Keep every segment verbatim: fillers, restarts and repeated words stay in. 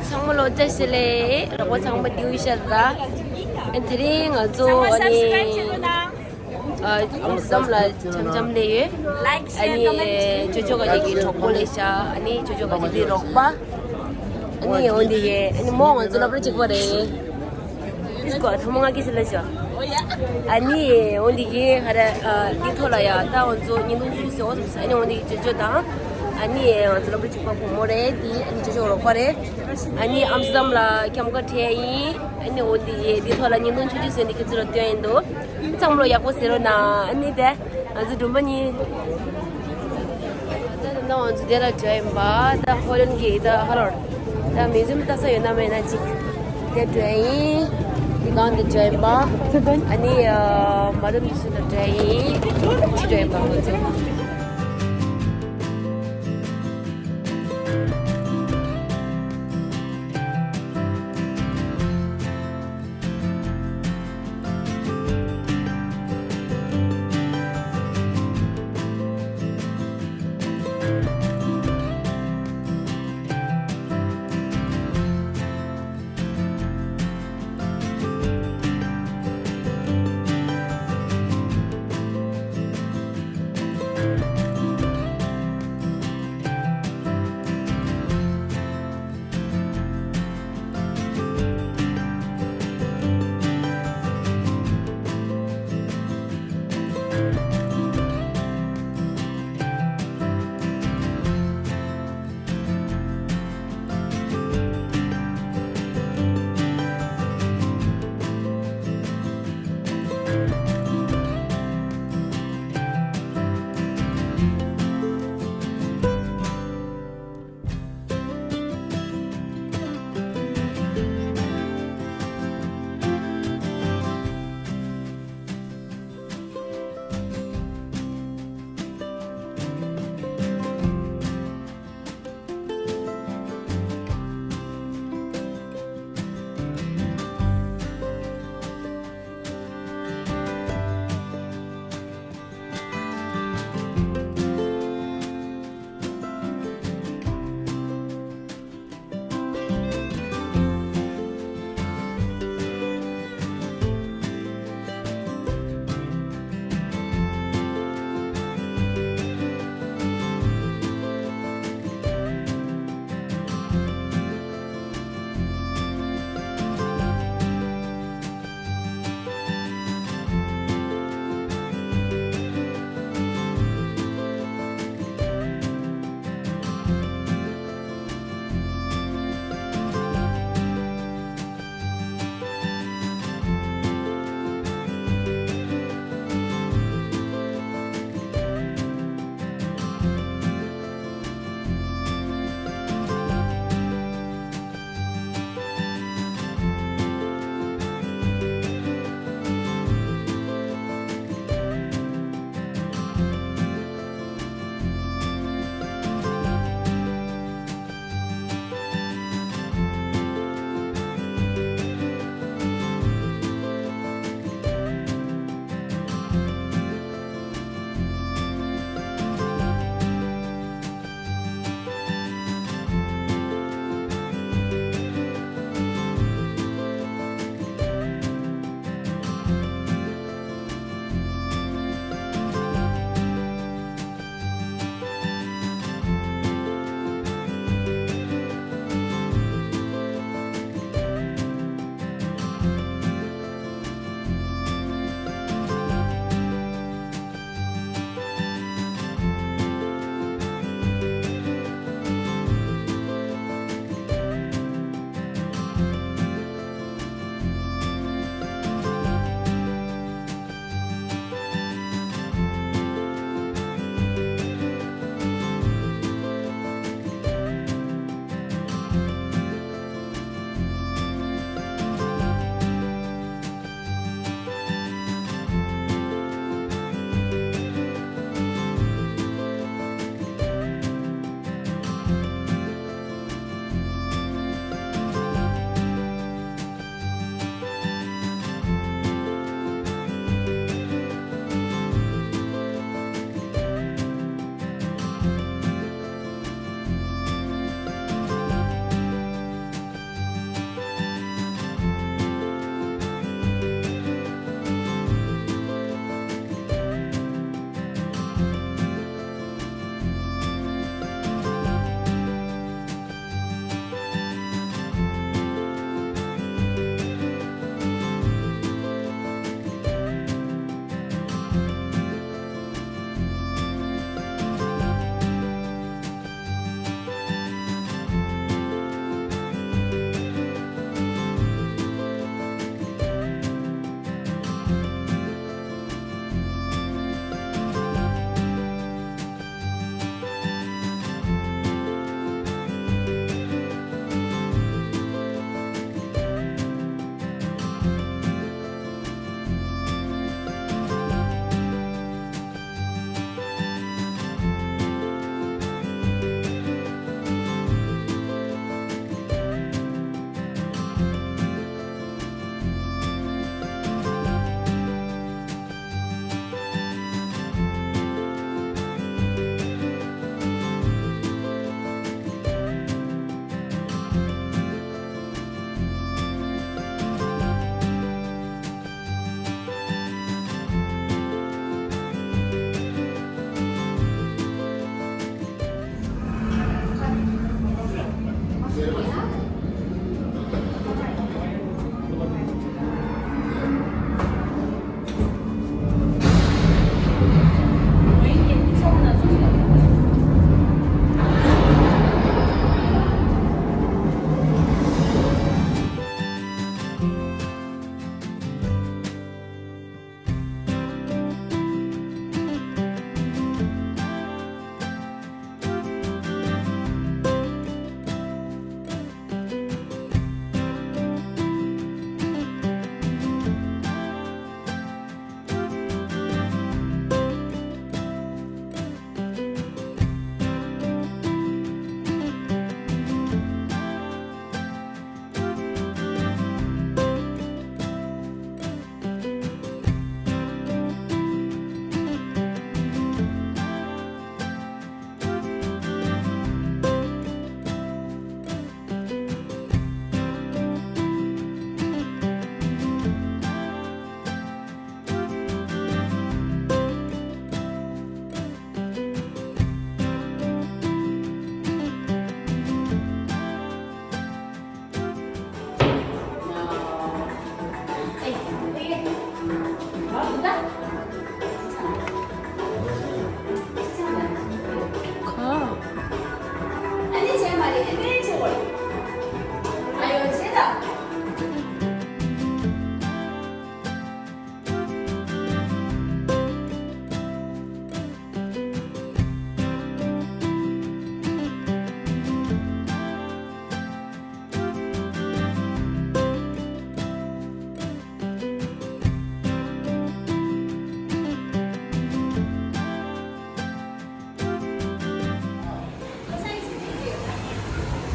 ཚང་མ་ལོ་བཀྲ་ཤིས་བདེ་ལེགས། རོགས་པ་ཚང་མ་བདེ་པོ་ཡོད་ཤག་ར། ཨ་དེ་རིང་ང་ཚོ་ཨ་ནི་ཨ་ཨམ་སི་ཏར་ཌམ་ལ་འཆམ་འཆམ་སླེབས་ཡོད། ཨ་ནི་ཅོ་ཅོ་ག་ཅིག་གི་གྲོགས་པོ་སླེབས་ཤག་ཨ་ནི་ཅོ་ཅོ་ག་ཅིག་འདི་རོགས་པ། ཨ་ནི་འོ་འདི་ཡེ་ཨ་ནི་མོ་ང་ཚོ་སློབ་གྲྭ་གཅིག་པ་རེད། ཨིས་ཀོ་ཐ་མ་ང་གི་སི་ལ་ཞོ། ཨ་ནི་འོ་འདི་གི་ཧ་ར་ཨ་འདི་ཐོག་ལ་ཡ་ད་ང་ཚོ་ཉིན་གུང་ཆུ་ཚོད་འོ་ཙམ་ཨ་ནི་འོ་འདི་གི་ཅོ་ཅོ་དང་། ཨ་ནི་ང་ཚོ་སློབ་གྲྭ་གཅིག་པ་བུ་མོ་རེད། འདི་ཨ་ནི་ཅོ་ཅོ་རོགས་པ་རེད། ཨ་ནི་ཨམ་སི་ཏར་ཌམ་ལ་ཁྱམས་ཁ་ཁྲལ་ཡིན། ཨ་ནི་འོ་འདི་གི་འདི་ཐོག་ལ་ཉིན་གུང་ཆུ་ཚོད་ཟེར་འདི་ཁྱེད་ཚོ་ལ་སྟོན་ཡིན་འདུག་ཚང་མ་ལོ་ཡག་པོ་ཟེར་རོགས་གནང་། ཨ་ནི་དེ། ང་ཚོ་སྒྲུང་པ་གཉིས། ད་ད་ང་ཚོ་དེ་ལ་འགྲོ་ཡིན་པ། ད་ཧོ་ལན་གྱི་ད་ཧ་ལོར། ད་མིའུ་ཛིམ་ལྟ་ས་ཡོད་ན་མེད་ན་ཅིག་དེ་འགྲོ་ཡིན། དེ་གང་དེ་འགྲོ་ཡིན་པ། ཨ་ནི་མ་དམ་དུ་སུ་ལ་འགྲོ་ཡིན། ཅི་འགྲོ་ཡིན་པ་ང་ཚོ།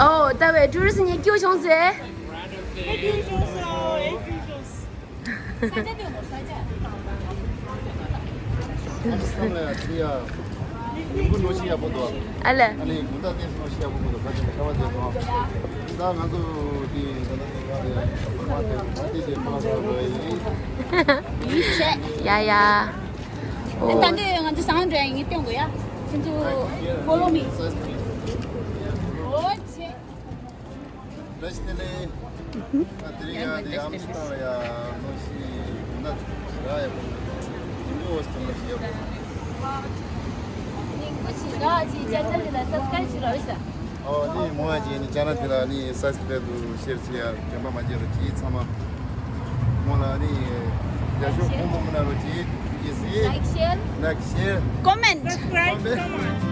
ཨོ་ད་བས་ཊུ་རི་སི་ངས་སྐྱོ་བྱུང་ཟེར། ཨ་ལ། ཡ་ཡ། ཨོ། ད་འདི་ང་ཚོ་སང་འགྲོ་ཡ་ཡིན། སྟོན་དགོས་ཡ། ཁྱེད་ཚོ་follow me། ཨོ་ཆེ། བཀྲ་ཤིས་བདེ་ལེགས། ཨ་དེ་རིང་ཡང་དེ་ཨམ་ཆི་བཏང་ལ་ཡ་ནོ་ཤི་ན་ར་ཡ་པོ། ཡིན་འགྲོ་བ་སྟོན་ལ་ཤི་ཡ་པོ། ཨོ་ནི་མོ་ཡ་ཅི་ནི་ཅ་ན་དེ་ལ་ནི་སབ་སི་ཀ་རེབ་དུ་ཤེར་ཅི་ཡ་རྒན་པ་མ་བརྗེད་རོགས་གྱིས་ཚང་མ། མོ་ལ་ནི་རྒྱ་ཤོག་ཕོ་མོ་མི་ན་རོགས་གྱིས། ཡེ་སི། Like, share. Like, share. Comment. Subscribe. Comment.